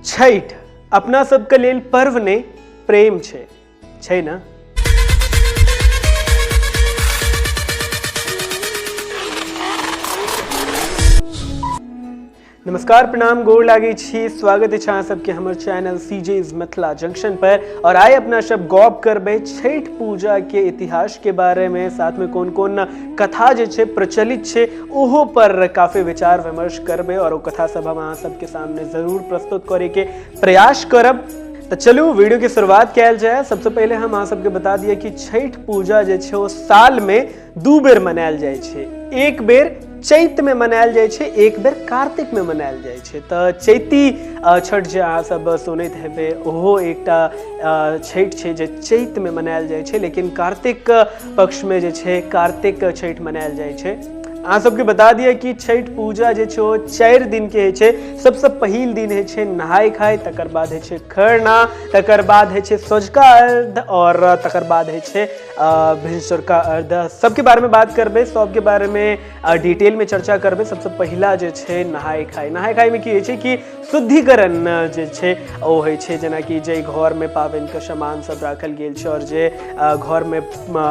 छठि अपना सबके लेल पर्व नहि, प्रेम छै, छै ने? नमस्कार, प्रणाम, गोर लागै छी। स्वागत अछि अहाँ सबके हमर channel C J is Mithila junction पर। और आइ अपना सब गप करबै छठि पूजा के इतिहास के बारे में, साथ में कोन कोन कथा जे छै प्रचलित छै ओहो पर काफी विचार विमर्श करबै और ओ कथा सब हम अहाँ सबके सामने जरूर प्रस्तुत करे के प्रयास करब। तो चलू वीडियो के शुरुआत कयल जाय। सबसे पहले हम अहाँ सबके बता दिए कि छठि पूजा जे छै ओ साल में दू बेर मनायल जाइ छै। एक बेर चैत में मनायल जाइ छै, एक बेर कार्तिक में मनायल जाइ छै। तऽ चैती छठि जे अहाँ सब सुनैत हेबै ओहो एकटा छठि छै जे चैत में मनायल जाइ छै, लेकिन कार्तिक पक्ष में जे छै कार्तिक छठि मनायल जाइ छै। अहाँ सबके बता दिअ कि छठि पूजा जे छै ओ 4 दिन के होइ छै। सबसँ पहिल दिन होइ छै नहाय खाय, तकर बाद होइ छै खरना, तकर बाद होइ छै सोझका अर्ध और तकर बाद होइ छै भिनसुरका अर्ध। सबके बारे में बात करबै, सबके बारे में डिटेल में चर्चा करबै। सबसँ पहिला जे छै नहाय खाय। नहाय खाय में की होइ छै कि शुद्धिकरण जे छै ओ होइ छै, जेनाकि जे घर में पाबनि के सामान सब राखल गेल छै और जे घर में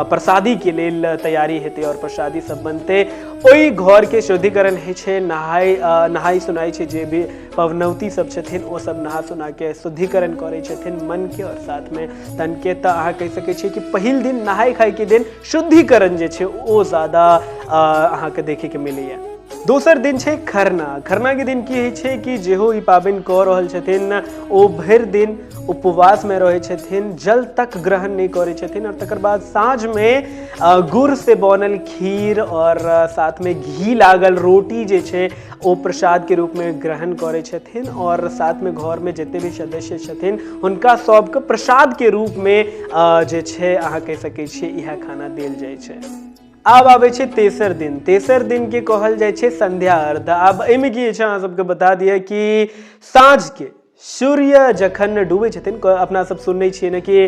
प्रसादी के लेल तैयारी हेतै और प्रसादी सब बनतै, ओहि घर के शुद्धिकरण होइ छै। नहाय नहाय सुनाय छै, जे भी पवनौती सब छथिन ओ सब नहा सुना के शुद्धिकरण करै छथिन मन के और साथ में तन के। तऽ अहाँ कहि सकै छियै कि पहिल दिन नहाय खाय के दिन शुद्धिकरण जे छै ओ ज्यादा अहाँके देखे के मिलैया। दोसर दिन छै खरना। खरना के दिन की होइ छै कि जेहो ई पाबनि कऽ रहल छथिन ओ भरि दिन उपवास में रहै छथिन, जल तक ग्रहण नहि करै छथिन और तकर बाद साँझ में गुड़ से बनल खीर और साथ में घी लागल रोटी जे छै ओ प्रसाद के रूप में ग्रहण करै छथिन और साथ में घर में जते भी सदस्य छथिन हुनका सबके प्रसाद के रूप में जे छै अहाँ कहि सकै छियै इएह खाना देल जाइ छै। आब आबै छै तेसर दिन। तेसर दिन के कहल जाइ छै संध्या अर्ध। आब एहिमे की होइ छै अहाँ सबके बता दिअ कि साँझ के सूर्य जखन डूबै छथिन, अपना सब सुनै छियै ने कि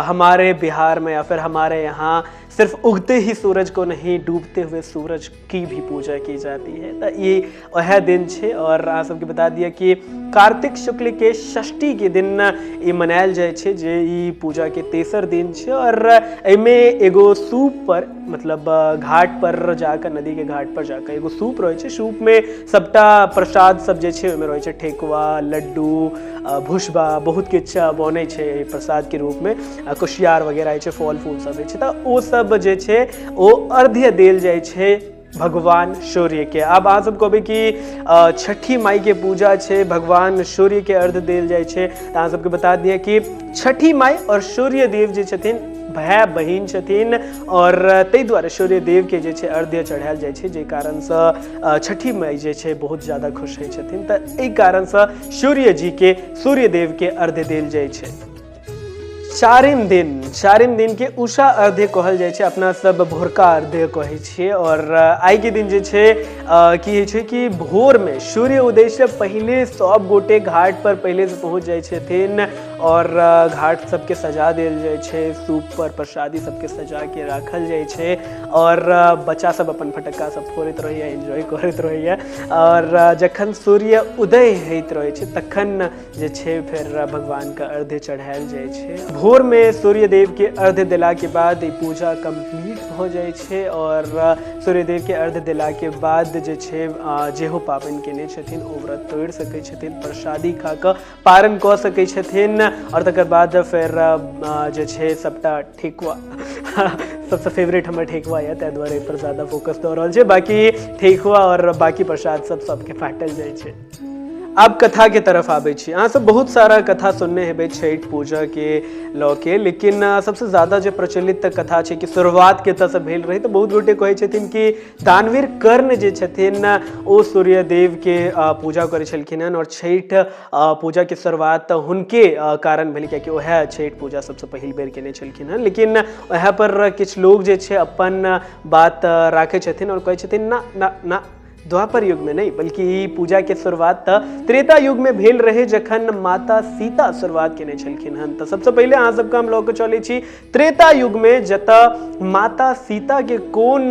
हमारे बिहार में या फिर हमारे यहाँ सिर्फ उगते ही सूरज को नहीं डूबते हुए सूरज की भी पूजा की जाती है। तऽ ई वएह दिन छै। और अहाँ सबके बता दिअ कि कार्तिक शुक्ल के षष्ठी के दिन ई मनायल जाइ छै, जे ई पूजा के तेसर दिन छै। और एहिमे एगो सूप पर, मतलब घाट पर जाकऽ, नदी के घाट पर जाकऽ एगो सूप रहै छै। सूप में सबटा प्रसाद सब जे छै ओहिमे रहै छै, ठेकुआ, लड्डू, भुसबा, बहुत किछु बनै छै एहि प्रसाद के रूप में, कुशियार वगैरह होइ छै, फल फूल सब होइ छै। तऽ ओ सब जे छै ओ अर्घ्य देल जाइ छै भगवान सूर्य के। आब अहाँ सब कहबै कि छठी माई के पूजा छै, भगवान सूर्य के अर्घ्य देल जाइ छै। तऽ अहाँ सबके बता दिअ कि छठी माई और सूर्य देव जे छथिन भाय बहिन छथिन और ताहि दुआरे सूर्य देव के जे छै अर्घ्य चढ़ायल जाइ छै, जाहि कारणसँ छठी माई जे छै बहुत ज्यादा खुश होइ छथिन। तऽ एहि कारणसँ सूर्य जी के, सूर्य देव के अर्घ्य देल जाइ छै। चारिम दिन, चारिम दिन के उषा अर्घ्य कहल जाइ छै, अपना सब भोरका अर्घ्य कहै छियै। और आइ के दिन जे छै की होइ छै कि भोर में सूर्य उदय से पहिले सब गोटे घाट पर पहिले से पहुँच जाइ छथिन और घाट सबके सजा देल जाइ छै, सूप पर प्रसादी सबके सजा के राखल जाइ छै और बच्चा सब अपन फटक्का सब फोड़ैत रहैया, एंजॉय करैत रहैया। और जखन सूर्य उदय होइत रहै छै तखन जे छै फेर भगवानके अर्घ्य चढ़ायल जाइ छै। भोरमे सूर्यदेवके अर्घ्य देलाके बाद ई पूजा कम्प्लीट भऽ जाइ छै और सूर्यदेवके अर्घ्य देलाके बाद जे छै जेहो पाबनि केने छथिन ओ व्रत तोड़ि सकै छथिन, प्रसादी खा कऽ पारण कऽ सकै छथिन और तकर बाद फेर जे छै सबटा ठेकुआ, सबसँ फेवरेट हमर ठेकुआ यऽ, ताहि दुआरे एहिपर ज्यादा फोकस दऽ रहल छै। बाकी ठेकुआ और बाकी प्रसाद सब सबके बाँटल जाइ छै। आब कथा के तरफ आबै छी। अहाँ सब बहुत सारा कथा सुनने हेबै छठि पूजा के लऽ के, लेकिन सबसे ज्यादा जे प्रचलित कथा छै कि शुरुआत कतऽसँ भेल रहै, तऽ बहुत गोटे कहै छथिन कि दानवीर कर्ण जे छथिन ओ सूर्यदेव के पूजा करै छलखिन हन और छठि पूजा के शुरुआत हुनके कारण भेल, कियाकि वएह छठि पूजा सबसँ पहिल बेर केने छलखिन हन। लेकिन वएह पर किछु लोग जे छै अपन बात राखै छथिन और कहै छथिन ना ना ना, द्वापर युग में नहीं, बल्कि ई पूजा के शुरुआत तऽ त्रेता युग में भेल रहे, जखन माता सीता शुरुआत केने छलखिन हन। तऽ सबसे पहिले अहाँ सबके हम लऽ के चलै छी त्रेता युग में, जतऽ माता सीता के कोन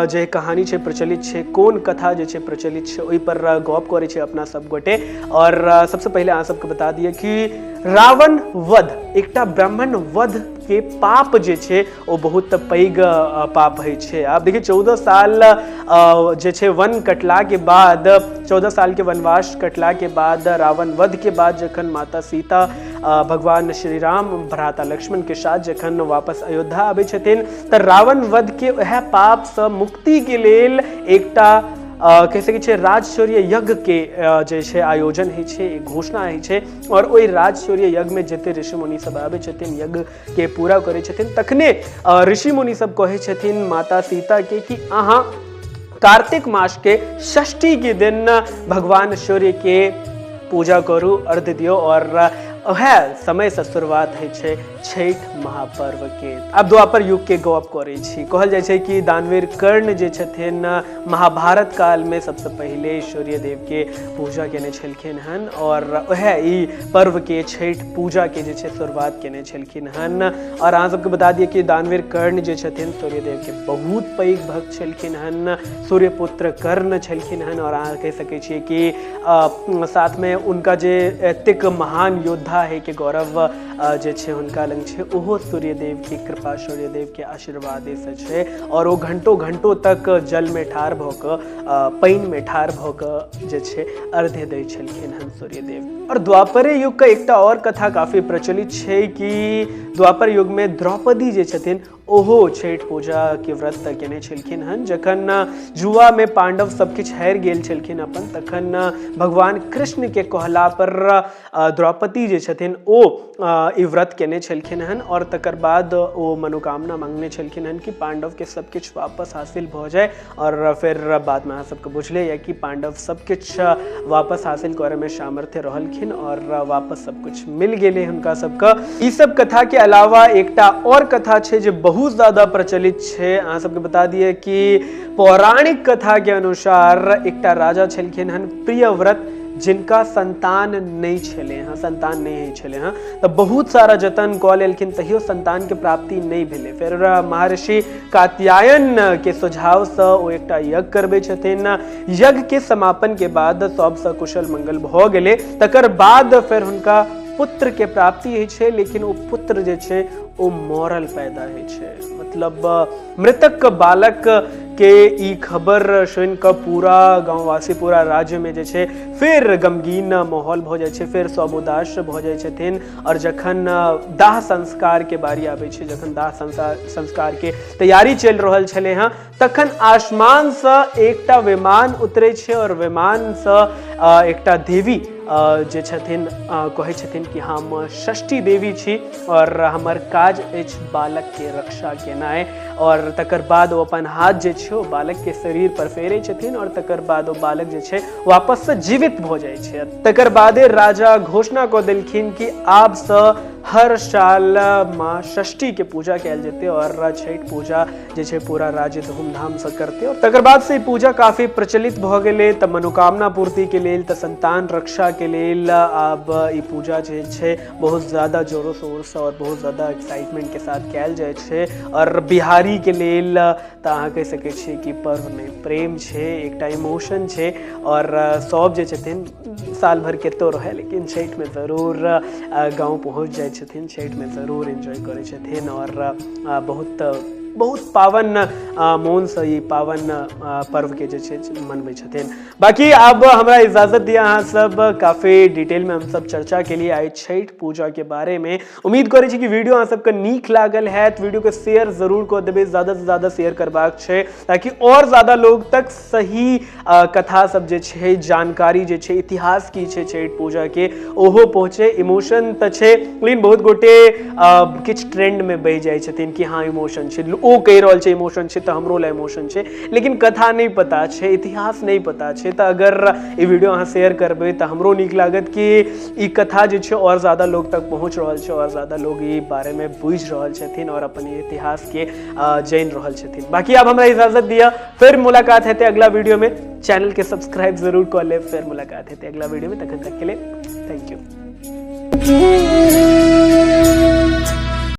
जे कहानी छै प्रचलित छै, कोन कथा जे छै प्रचलित छै, ओहि पर गप करै छै अपना सब गोटे। और सबसे पहिले अहाँ सबके बता दिअ कि रावण वध, एकटा ब्राह्मण वध के पाप जे छै ओ बहुत पैघ पाप होइ छै। आब देखियौ, 14 साल जे छै वन कटला के बाद, 14 साल के वनवास कटला के बाद, रावण वध के बाद जखन माता सीता भगवान श्री राम भ्राता लक्ष्मण के साथ जखन वापस अयोध्या आबै छथिन, तऽ रावण वध के वएह पाप सँ मुक्ति के लेल एकटा कहि सकै छियै राजशौर्य यज्ञ के जे छै आयोजन होइ छै, एक घोषणा होइ छै। और ओहि राजशौर्य यज्ञ में जते ऋषि मुनि सब आबै छथिन, यज्ञ के पूरा करै छथिन, तखने ऋषि मुनि सब कहै छथिन माता सीता के कि अहाँ कार्तिक मास के षष्ठी के दिन भगवान सूर्य के पूजा करू, अर्घ दियौ। और वएह समय से शुरुआत होइ छै छठि महापर्व के। आब द्वापर युग के गप करै छी। कहल जाइ छै कि दानवीर कर्ण जे छथिन महाभारत काल में सबसे पहिले सूर्यदेव के पूजा केने छलखिन हन, और वएह ई पर्व के छठि पूजा के जे छै शुरुआत केने छलखिन हन। और अहाँ सबके बता दिअ कि दानवीर कर्ण जे छथिन सूर्यदेव के बहुत पैघ भक्त छलखिन हन, सूर्यपुत्र कर्ण छलखिन हन। और अहाँ कहि सकै छियै कि साथ में उनका जे एतेक महान योद्धा है के गौरव जे छै हुनका लग छै, ओहो सूर्यदेव के कृपा, सूर्यदेव के आशीर्वादे से छै। और ओ घंटों घंटों तक जल में ठाढ़ भऽ कऽ, पानि में ठाढ़ भऽ कऽ जे छै अर्घ्य दै छलखिन हन सूर्यदेव। और द्वापरे युग के एकटा और कथा काफी प्रचलित छै कि द्वापर युग में द्रौपदी जे छथिन ओहो छठि पूजा के व्रत केने छलखिन हन। जखन जुआ में पांडव सब किछु हारि गेल छलखिन अपन, तखन भगवान कृष्ण के कहला पर द्रौपदी जे छथिन ओ ई व्रत केने छलखिन हन। और तकर बाद ओ मनोकामना मांगने छलखिन हन कि पांडव के सब किछु वापस हासिल भऽ जाय। और फिर बाद में अहाँ सबके बुझले यऽ कि पांडव सब किछु वापस हासिल करे में सामर्थ्य रहलखिन और वापस सब किछु मिल गेलै हुनका सबके। ई सब कथा के अलावा एकटा और कथा छै जे बहुत ज्यादा प्रचलित छै। अहाँ सबके बता दिअ कि पौराणिक कथा के अनुसार एकटा राजा छलखिन हन प्रियव्रत, जिनका संतान नहि छलै हँ, संतान नहि होइ छलै हँ, तऽ बहुत सारा जतन कऽ लेलखिन तहियो संतान के प्राप्ति नहि भेलै। फेर महर्षि कात्यायन के सुझावसँ ओ एकटा यज्ञ करबै छथिन। यज्ञ के समापन के बाद सब सकुशल मंगल भऽ गेलै। तकर बाद फेर हुनका पुत्र के प्राप्ति होइ छै, लेकिन ओ पुत्र जे छै ओ मरल पैदा होइ छै, मतलब मृतक बालक के ई खबर सुनि कऽ पूरा गाँववासी, पूरा राज्य में जे छै फिर गमगीन माहौल भऽ जाइ छै, फिर सब उदास भऽ जाइ छथिन। और जखन दाह संस्कार के बारी आबै छै, जखन दाह संस्कार के तैयारी चलि रहल छलै हँ, तखन आसमानसँ एकटा विमान उतरै छै और विमानसँ एकटा देवी जे छथिन कहै छथिन कि हम षष्ठी देवी छी और हमर काज अछि बालक के रक्षा केनाइ। और तकर बाद ओ अपन हाथ जे छै ओ बालक के शरीर पर फेरै छथिन और तकर बाद ओ बालक जे छै वापससँ जीवित भऽ जाइ छै। तकर बादे राजा घोषणा कऽ देलखिन कि आबसँ हर साल माँ षष्ठी के पूजा कयल जेतै और छठि पूजा जे छै पूरा राज्य धूमधामसँ करतै। और तकर बाद से ई पूजा काफी प्रचलित भऽ गेलै। तऽ मनोकामना पूर्तिके लेल, तऽ संतान रक्षाके लेल आब ई पूजा जे छै बहुत ज़्यादा जोरो शोरसँ और बहुत ज़्यादा एक्साइटमेंटके साथ कयल जाइ छै। और बिहारीके लेल तऽ अहाँ कहि सकै छियै कि पर्व नहि प्रेम छै, एकटा इमोशन छै। और सब जे छथिन साल भरि कतौ रहै, लेकिन छठिमे जरूर गाँव पहुँच जाइ छथिन, छठिमे जरूर एन्जॉय करै छथिन। और बहुत बहुत पावन मोनसँ ई पावन पर्वके जे छै मनबै छथिन। बाकी आब हमरा इजाजत दिअ, अहाँ सब काफी डिटेल में हम सब चर्चा के लिए आइ छठि पूजा के बारे में। उम्मीद करै छी कि वीडियो अहाँ सबके नीक लागल हैत। वीडियो के शेयर जरूर कऽ देबै, ज्यादा से ज्यादा शेयर करबाक छै ताकि और ज्यादा लोग तक सही कथा सब जे छै, जानकारी जे छै, इतिहास की छै छठि पूजा के, ओहो पहुँचे। इमोशन तऽ छै, लेकिन बहुत गोटे किछु ट्रेंड में बहि जाइ छथिन कि हाँ इमोशन छै। ओ कहि रहल छै इमोशन छै तऽ हमरो लए इमोशन छै, लेकिन कथा नहि पता छै, इतिहास नहि पता छै। तऽ अगर ई वीडियो अहाँ शेयर करबै तऽ हमरो नीक लागत कि ई कथा जे छै आओर ज्यादा लोग तक पहुँच रहल छै, आओर ज्यादा लोग ई बारेमे बुझि रहल छथिन आओर अपन इतिहासके जानि रहल छथिन। बाकी आब हमरा इजाजत दिअ, फिर मुलाकात हेतै अगला वीडियो में। चैनल के सब्सक्राइब जरूर कऽ लेब, फिर मुलाकात हेतै अगला वीडियो में। तखन तक के लिए thank you.